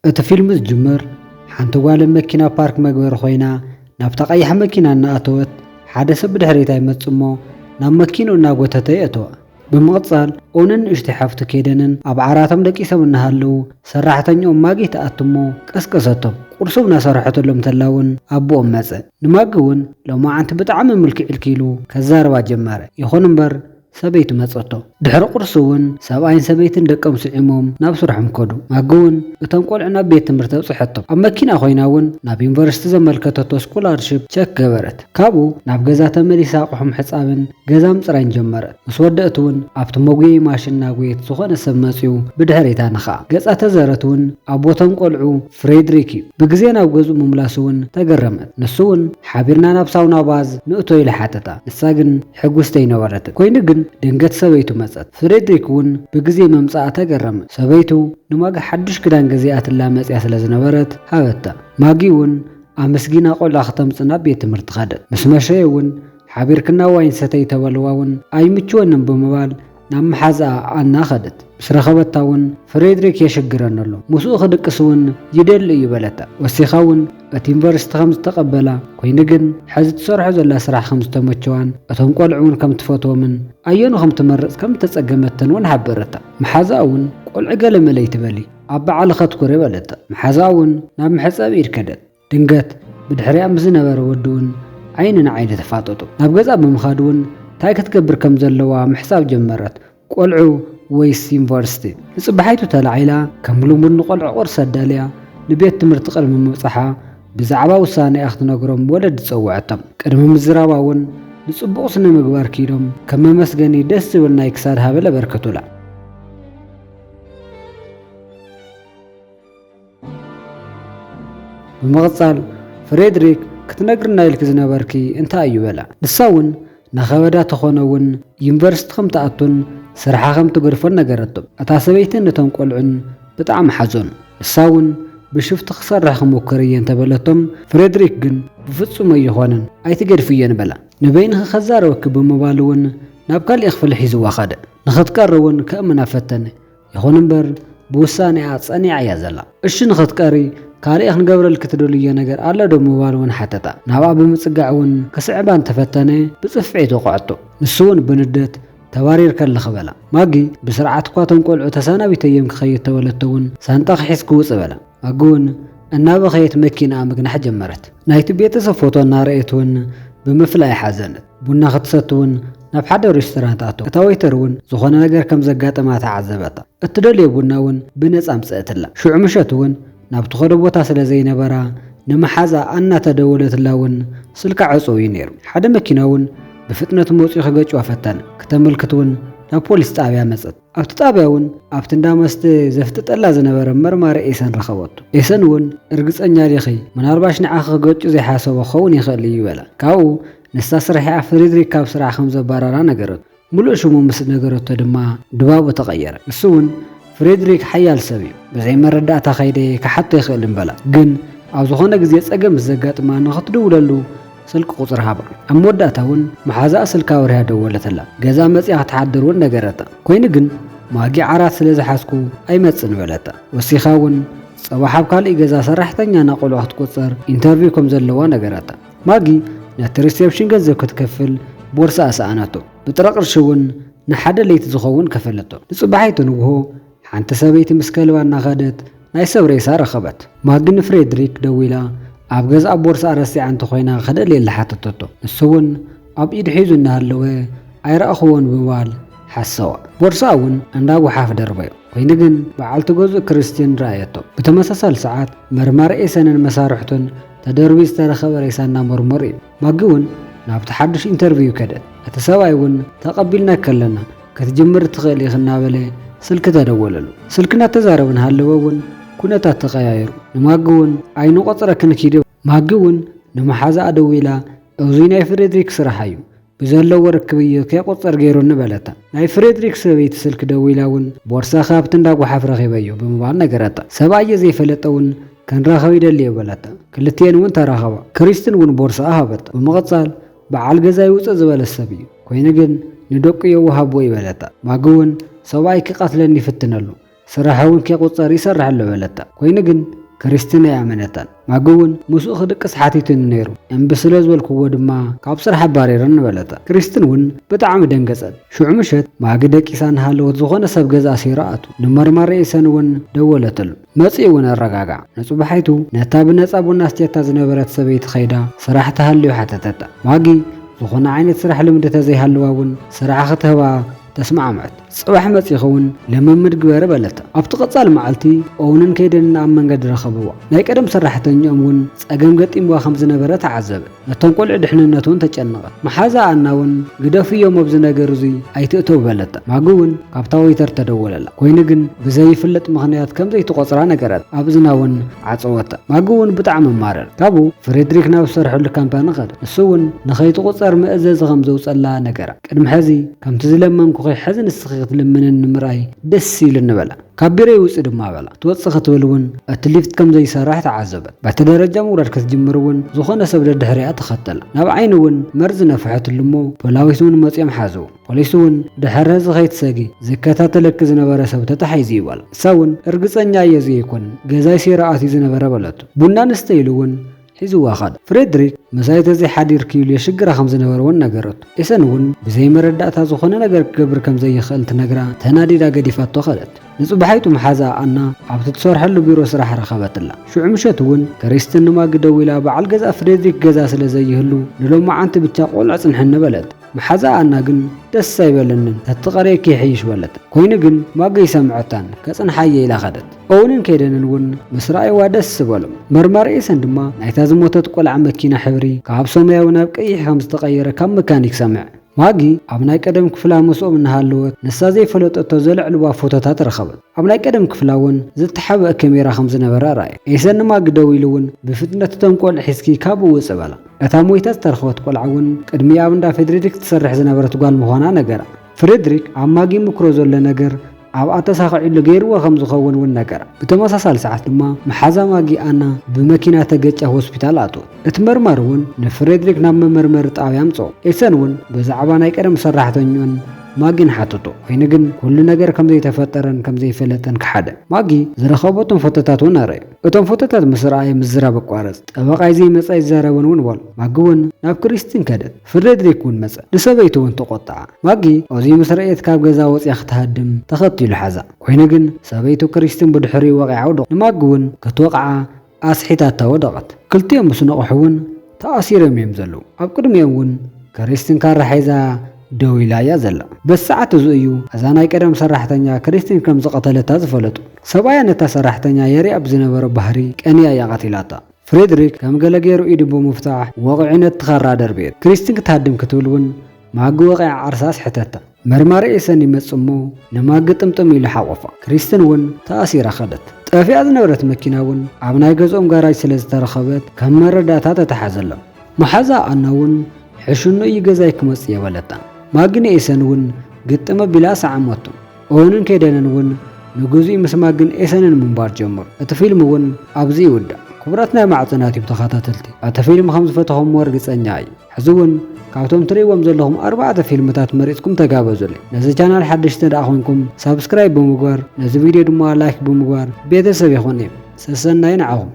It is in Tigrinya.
እቲ ፊልም ዝጅምር ሓንቲ ጓል ኣብ መኪና ፓርክ መግበሪ ኮይና ናብታ ቀያሕ መኪና እናኣተወት ሓደ ሰብ ብድሕሪታ ይመጽእ እሞ ናብ መኪንኡ እናጎተተ የእተዋ። ብምቕጻል ኦንን ንእሽተይ ሓፍቱ ኬደንን ኣብ ዓራቶም ደቂሶም እናሃለዉ ሰራሕተኛኦም ማጊ ትኣቱ እሞ ቀስቀሰቶም። ቁርሶም እናሰርሐትሎም ተላ እውን ኣቦኦም መጸ። ንማጊ እውን ሎማዓንቲ ብጣዕሚ ምልክዕ ኢልኪ ኢሉ ከዛርባ ጀመረ። ይኹን እምበር ሰበይቱ መጸቶ። ድሕሪ ቁርሲ እውን ሰብኣይን ሰበይትን ደቆም ስዒሞም ናብ ስርሖም ከዱ። ማጊ እውን እቶም ቆልዑ ናብ ቤት ትምህርቲ ኣብጽሐቶም። ኣብ መኪና ኮይና እውን ናብ ዩኒቨርሲቲ ዘመልከተቶ ስኮላርሽፕ ቸክ ገበረት። ካብኡ ናብ ገዛ ተመሊሳ ኣቑሑ ምሕጻብን ገዛ ምጽራይን ጀመረት። ምስ ወደእት እውን ኣብቲ መጉየዪ ማሽን እናጎየት ዝኾነ ሰብ መጺኡ ብድሕሪታ ነኸኣ። ገጻ ተዘረት እውን ኣቦ እቶም ቆልዑ ፍሬድሪክ እዩ። ብግዜ ናብ ገዝኡ ምምላሱ እውን ተገረመት። ንሱ እውን ሓቢርና ናብ ሳውና ባዝ ንእቶ ኢሉ ሓተታ። ንሳ ግን ሕጉስቲ ኣይነበረትን። ኮይኑ ግን ድንገት ሰበይቱ መጸት። ፍሬድሪክ እውን ብግዜ ምምጻኣ ተገረመ። ሰበይቱ ንማጊ ሓድሽ ክዳን ገዚኣትላ መጺኣ ስለ ዝነበረት ሃበታ። ማጊ እውን ኣመስጊና ቆልዓ ክተምጽእ ናብ ቤት ትምህርቲ ከደት። ምስ መሸየ እውን ሓቢርክና ዋይን ሰተይ ተበልዋ እውን ኣይምችወንን ብምባል ናብ መሓዛኣ ኣና ከደት። ምስ ረኸበታ እውን ፍሬድሪክ የሽግረኒ ኣሎ፣ ምስኡ ክድቅስ እውን ይደሊ እዩ በለታ። ወሲኻ እውን እቲ ዩኒቨርሲቲ ከም ዝተቐበላ ኮይኑ ግን ሕዚ ትሰርሖ ዘላ ስራሕ ከም ዝተመቸዋን እቶም ቆልዑ እውን ከም ትፈትዎምን ኣየኑ ከም ትመርጽ ከም እተጸገመትን እውን ሓበረታ። መሓዛኣ እውን ቆልዑ ገለመለ ይትበሊ ኣብ በዓል ከትኩር በለታ። መሓዛኣ እውን ናብ መሕጸቢ ኢድ ከደት። ድንገት ብድሕሪኣ ምስ ዝነበረ ወዲ እውን ዓይኒ ንዓይኒ ተፋጠጡ። ናብ ገዛ ብምኻድ እውን እንታይ ክትገብር ከም ዘለዋ ምሕሳብ ጀመረት። ቆልዑ ወይስ ዩኒቨርሲቲ? ንጽባሒቱ ተላዒላ ከም ልሙድ ንቆልዑ ቁርሲ ኣዳልያ ንቤት ትምህርቲ ቅድሚ ምብጻሓ ብዛዕባ ውሳኔኣ ክትነግሮም ወለዲ ጸውዐቶም። ቅድሚ ምዝራባ እውን ንጽቡቕ ስነ ምግባር ኪዶም ከም መመስገኒ ደስ ዝብል ናይ ክሳድ ሃብል ኣበርከቱላ። ብምቕጻል ፍሬድሪክ ክትነግርና ኢልኪ ዝነበርኪ እንታይ እዩ በላ። ንሳ እውን ናኸበዳ ተኾነ እውን ዩኒቨርሲቲ ከም ትኣቱን ስርሓ ከም ትገድፎን ነገረቶም። እታ ሰበይትን ነቶም ቆልዑን ብጣዕሚ ሓዘኑ። ንሳ እውን ብሽፍቲ ክሰርሕ ክሞክር እየ እንተበለቶም ፍሬድሪክ ግን ብፍጹም ኣይኾነን ኣይትገድፍዮን በላ። ንበይንኺ ከዛረበኪ ብምባል እውን ናብ ካሊእ ክፍሊ ሒዝዋ ኸደ። ንኽትቀሪ እውን ከእምና ፈተነ። ይኹን እምበር ብውሳኔኣ ጸኒዓ እያ ዘላ። እሺ ንኽትቀሪ ካልእ ክንገብረልኪ ትደልዮ ነገር ኣሎ ዶ ምባል እውን ሓተታ። ናብኣ ብምጽጋዕ እውን ክስዕባ እንተፈተነ ብጽፍዒት ወቕዐቶ። ንሱ እውን ብንደት ተባሪር ከለኺ በላ። ማጊ ብስርዓት እኳ እቶም ቆልዑ ተሰናቢተዮም ክኸይድ ተበለቶ እውን ሳንጣ ክሒዝኪ ውጽእ በላ። ማጊ እውን እናበኸየት መኪናኣ ምግናሕ ጀመረት። ናይቲ ቤተሰብ ፎቶ እናረኣየት እውን ብምፍላይ ሓዘነት። ቡና ክትሰቲ እውን ናብ ሓደ ሬስቶራንት ኣቶ። እታ ወይተር እውን ዝኾነ ነገር ከም ዘጋጠማ ተዓዘበታ። እትደልዮ ቡና እውን ብነጻ ኣምጽአትላ። ሽዑ ምሸት እውን ናብ ትኸዶ ቦታ ስለ ዘይነበራ ንመሓዛ ኣና ተደወለትላ እውን ስልካ ዕጹው እዩ ነይሩ። ሓደ መኪና እውን ብፍጥነት መጺኡ ክገጭዋ ፈተነ። ክተመልክት እውን ናብ ፖሊስ ጣብያ መጸት። ኣብቲ ጣብያ እውን ኣብቲ እንዳ መስተ ዘፍጥጠላ ዝነበረ መርማሪ ኤሰን ረኸበቶ። ኤሰን እውን እርግጸኛ ዲኺ? ምናልባሽ ንዓኺ ክገጩ ዘይሓሰቦ ክኸውን ይኽእል እዩ በላ። ካብኡ ንሳ ስርሒኣ ፍሬድሪክ ካብ ስራሕ ከም ዘባረራ ነገረቶ። ምሉእ ሽሙ ምስ ነገረቶ ድማ ድባቡ ተቐየረ። ንሱ እውን ፍሬድሪክ ሓያል ሰብ እዩ፣ ብዘይ መረዳእታ ከይደ ክሓቶ ይኽእልን በላ። ግን ኣብ ዝኾነ ግዜ ጸገም ምስ ዘጋጥማ ንኽትድውለሉ ስልኪ ቁጽሪ ሃባ። ኣብ መወዳእታ እውን መሓዛኣ ስልካ ኣብሪሃ ደወለትላ። ገዛ መጺኣ ክትሓድር እውን ነገረታ። ኮይኑ ግን ማጊ ዓራት ስለ ዝሓዝኩ ኣይመጽን በለታ። ወሲኻ እውን ጸባሕ ኣብ ካልእ ገዛ ሰራሕተኛ እናቆልዑ ክትቁጸር ኢንተርቪው ከም ዘለዋ ነገረታ። ማጊ ነቲ ሪሴፕሽን ገንዘብ ክትከፍል ቦርሳኣ ሰኣነቶ። ብጥረ ቅርሺ እውን ንሓደ ለይቲ ዝኸውን ከፈለቶ። ንጽባሒቱ ንግሆ ሓንቲ ሰበይቲ ምስ ከልባ እናኸደት ናይ ሰብ ሬሳ ረኸበት። ማጊ ንፍሬድሪክ ደዊላ ኣብ ገዝኣ ቦርሳኣ ረሲዓ እንተኾይና ክደልየላ ሓተተቶ። ንሱ እውን ኣብ ኢዱ ሒዙ እናሃለወ ኣይረኣኽዎን ብምባል ሓሰዋ። ቦርሳኣ እውን እንዳ ጓሓፍ ደርበዮ። ኮይኑ ግን በዓልቲ ገዝኡ ክርስቲን ረኣየቶ። ብተመሳሳሊ ሰዓት መርማሪ ኤሰንን መሳርሕቱን ተደርብዩ ዝተረኸበ ሬሳ እናመርመሩ እዩ። ማጊ እውን ናብቲ ሓድሽ ኢንተርቪው ከደት። እቲ ሰብኣይ እውን ተቐቢልናኪ ኣለና፣ ክትጅምሪ ትኽእሊ ኢኺ እናበለ ስልኪ ተደወለሉ። ስልኪ እናተዛረቡ እናሃለወ እውን ኩነታት ተቐያየሩ። ንማጊ እውን ኣይንቖጽረክን ኪዲ። ማጊ እውን ንመሓዛኣ ደዊላ እዚ ናይ ፍሬድሪክ ስራሕ እዩ፣ ብዘለዎ ርክብ እዩ ከይቑጸር ገይሩኒ በለታ። ናይ ፍሬድሪክ ሰበይቲ ስልኪ ደዊላ እውን ቦርሳኺ ኣብቲ እንዳ ጓሓፍ ረኺበዮ ብምባል ነገረታ። ሰብኣየ ዘይፈለጠ እውን ክንራኸብ ይደሊ እየ በለታ። ክልቲኤን እውን ተራኸባ። ክሪስትን እውን ቦርሳኣ ሃበታ። ብምቕጻል በዓል ገዛይ ውጽእ ዝበለ ሰብ እዩ፣ ኮይኑ ግን ንደቁ የዋህ ኣቦ እዩ በለታ። ማጊ እውን ሰብኣይ ክቐትለኒ ይፍትን ኣሎ፣ ስራሕ እውን ከይቁጸር ይሰርሕ ኣሎ በለታ። ኮይኑ ግን ክሪስትን ኣይኣመነታን። ማጊ እውን ምስኡ ክድቅስ ሓቲቱኒ ነይሩ፣ እምቢ ስለ ዝበልክዎ ድማ ካብ ስራሕ ኣባሪሩኒ በለታ። ክሪስትን እውን ብጣዕሚ ደንገጸት። ሽዑ ምሸት ማጊ ደቂሳ እናሃለወት ዝኾነ ሰብ ገዛ ኣሲሩ ኣቱ። ንመርማሪ ኤሰን እውን ደወለተሉ። መጺኡ እውን ኣረጋግዓ። ንጽባሒቱ ነታ ብነጻ ቡና ኣስትየታ ዝነበረት ሰበይቲ ከይዳ ስራሕ ተሃልዩ ሓተተታ። ማጊ ዝኾነ ዓይነት ስራሕ ልምዲ ተዘይሃለዋ እውን ስራሕ ክትህባ ተስማዕመዐት። ጽባሕ መጺኺ እውን ልምምድ ግበሪ በለታ። ኣብቲ ቀጻሊ መዓልቲ ኦውንን ከይደንን ኣብ መንገዲ ረኸብዋ። ናይ ቀደም ሰራሕተኛኦም እውን ጸገም ገጢምዋ ከም ዝነበረ ተዓዘበ። ነቶም ቆልዑ ድሕንነት እውን ተጨነቐት። መሓዛ ኣና እውን ግደፍዮም ኣብዚ ነገር እዚ ኣይትእተው በለታ። ማጊ እውን ካብታ ወይተር ተደወለላ። ኮይኑ ግን ብዘይፍለጥ ምኽንያት ከም ዘይትቆጽራ ነገረት። ኣብ እዝና እውን ዓጸወታ። ማጊ እውን ብጣዕሚ ኣማረረ። ካብኡ ፍሬድሪክ ናብ ዝሰርሐሉ ካምፓኒ ኸደ። ንሱ እውን ንኸይትቁጸር መእዘዚ ከም ዘውጸላ ነገራ። ቅድሚ ሕዚ ከምቲ ዝለመንኩኺ ሕዚ ንስኺ ክትልምንኒ ምርኣይ ደስ ኢሉኒ በላ። ካብ ቢሮይ ውጽእ ድማ በላ። ክትወጽእ ክትብል እውን እቲ ሊፍት ከም ዘይሰርሕ ተዓዘበት። በቲ ደረጃ ምውራድ ክትጅምር እውን ዝኾነ ሰብ ደድሕሪኣ ተኸተላ። ናብ ዓይኒ እውን መርዚ ነፍሐትሉ እሞ ፖላዊስ እውን መጺኦም ሓዝዎ። ፖሊስ እውን ድሕሪ እዚ ከይትሰጊ ዝከታተለኪ ዝነበረ ሰብ ተታሒዙ እዩ በላ። ንሳ እውን እርግጸኛ እየ እዚ ኣይኮንን ገዛይ ሴራ ኣትዩ ዝነበረ በለቱ። ቡና ንስተ ኢሉ እውን ሒዝዋ ኸደ። ፍሬድሪክ ምሳይ ተዘይሓዲርኪ ኢሉ የሽግራ ከም ዝነበረ እውን ነገረቱ። ኤሰን እውን ብዘይ መረዳእታ ዝኾነ ነገር ክገብር ከም ዘይኽእል ትነግራ ተናዲዳ ገዲፋቶ ኸደት። ንጽባሒቱ መሓዛ ኣና ኣብቲ ትሰርሐሉ ቢሮ ስራሕ ረኸበትላ። ሽዑ ምሸት እውን ክሪስትን ንማጊ ደዊላ በዓል ገዛ ፍሬድሪክ ገዛ ስለ ዘይህሉ ንሎማዓንቲ ብቻ ቆልዑ ጽንሕኒ በለት። መሓዛ ኣና ግን ደስ ኣይበለንን፣ ተትቐርየኪ ይሕይሽ በለት። ኮይኑ ግን ማጊ ኣይሰምዐታን፣ ከጽንሓየ ኢላ ኸደት። ኦውንን ከይደንን እውን ምስ ረኣይዋ ደስ በሎም። መርማሪ ኤሰን ድማ ናይታ ዝሞተት ቆልዓ መኪና ሕብሪ ካብ ሰማያዊ ናብ ቀይሕ ከም ዝተቐየረ ካብ መካኒክ ሰምዐ። ማጊ ኣብ ናይ ቀደም ክፍላ ምስኦም እናሃለወት ንሳ ዘይፈለጠቶ ዘልዕልዋ ፎቶታት ረኸበት። ኣብ ናይ ቀደም ክፍላ እውን ዝተሓብአ ካሜራ ከም ዝነበረ ረኣየ። ኤሰን ንማጊ ደዊሉ እውን ብፍጥነት እቶም ቆልዑ ሒዝኪ ካብኡ ውጽእ በላ። እታ ሞይታ ዝተረኸበት ቆልዓ እውን ቅድሚ ኣብ እንዳ ፍሬድሪክ ትሰርሕ ዝነበረት ጓል ምዃና ነገራ። ፍሬድሪክ ኣብ ማጊ ምክሮ ዘሎ ነገር ኣብኣ ተሳኺዑሉ ገይርዎ ከም ዝኸውን እውን ነገራ። ብተመሳሳሊ ሰዓት ድማ መሓዛ ማጊ ኣና ብመኪና ተገጫ ሆስፒታል ኣትወት። እቲ መርማሪ እውን ንፍሬድሪክ ናብ መመርመሪ ጣብያ ኣምጽኦ። ኤሰን እውን ብዛዕባ ናይ ቀደም ሰራሕተኛኡን ማጊን ሓተቶ። ኮይኑ ግን ኩሉ ነገር ከም ዘይተፈጠረን ከም ዘይፈለጠን ከሓደ። ማጊ ዝረኸበቶም ፎቶታት እውን ኣረዮ። እቶም ፎቶታት ምስ ረኣየ ምዝራብ ኣቋረጸ። ጠበቓይ ዘይመጸ ኣይዛረብን እውን በሎ። ማጊ እውን ናብ ክሪስቲን ከደት። ፍሬድሪክ እውን መጸ። ንሰበይቱ እውን ተቖጥዓ። ማጊ እዚ ምስ ረኣየት ካብ ገዛ ወጺኣ ክትሃድም ተኸቲሉ ሓዛ። ኮይኑ ግን ሰበይቱ ክሪስቲን ብድሕሪኡ ወቒዓ ወደቐት። ንማጊ እውን ክትወቕዓ ኣስሒታታ ወደቐት። ክልቲኦም ምስ ነቕሑ እውን ተኣሲሮም እዮም ዘለዉ። ኣብ ቅድሚኦም እውን ክሪስቲን ካራ ሒዛ ደው ኢላ እያ ዘላ። በዚ ሰዓት እዚ እዩ እዛ ናይ ቀደም ሰራሕተኛ ክሪስቲን ከም ዝቐተለታ ዝፈለጡ። ሰብኣያ ነታ ሰራሕተኛ የሪኣ ብዝነበሮ ባህሪ ቀንያ እያ ቀቲላታ። ፍሬድሪክ ከም ገለ ገይሩ ኢዱ ብምፍታሕ ወቒዑ ነቲ ካራ ደርብየት። ክሪስቲን ክትሃድም ክትብል እውን ማጊ ወቒዓ ዓርሳ ኣስሐተታ። መርማሪ ኤሰን ይመጽእ እሞ ንማጊ ጥምጥም ኢሉ ሓቖፋ። ክሪስቲን እውን ተኣሲራ ኸደት። ጠፊኣ ዝነበረት መኪና እውን ኣብ ናይ ገዝኦም ጋራጅ ስለ ዝተረኸበት ከም መረዳእታ ተተሓዘሎም። መሓዛ ኣና እውን ሕሽኑ እዩ ገዛይ ክመጽእ እየ በለታ። ማጊ ንኤሰን እውን ግጥም ኣቢላ ሰዓመቶ። ኦውንን ከይደንን እውን ንግዜኡ ምስ ማጊን ኤሰንን ምንባር ጀመሩ። እቲ ፊልም እውን ኣብዚ ይውዳእ። ክቡራት ናይ ማዕጾ ናት ዩብ ተኸታተልቲ፣ እቲ ፊልም ከም ዝፈተኹምዎ ርግጸኛ እየ። ሕዚ እውን ካብቶም ትርእይዎም ዘለኹም ኣርባዕተ ፊልምታት መሪጽኩም ተጋበዙለይ። ነዚ ቻናል ሓደሽቲ ደኣ ኾንኩም ሳብስክራይብ ብምግባር፣ ነዚ ቪድዮ ድማ ላይክ ብምግባር ቤተሰብ ይኹን። ሰሰናዩ ንዓኹም።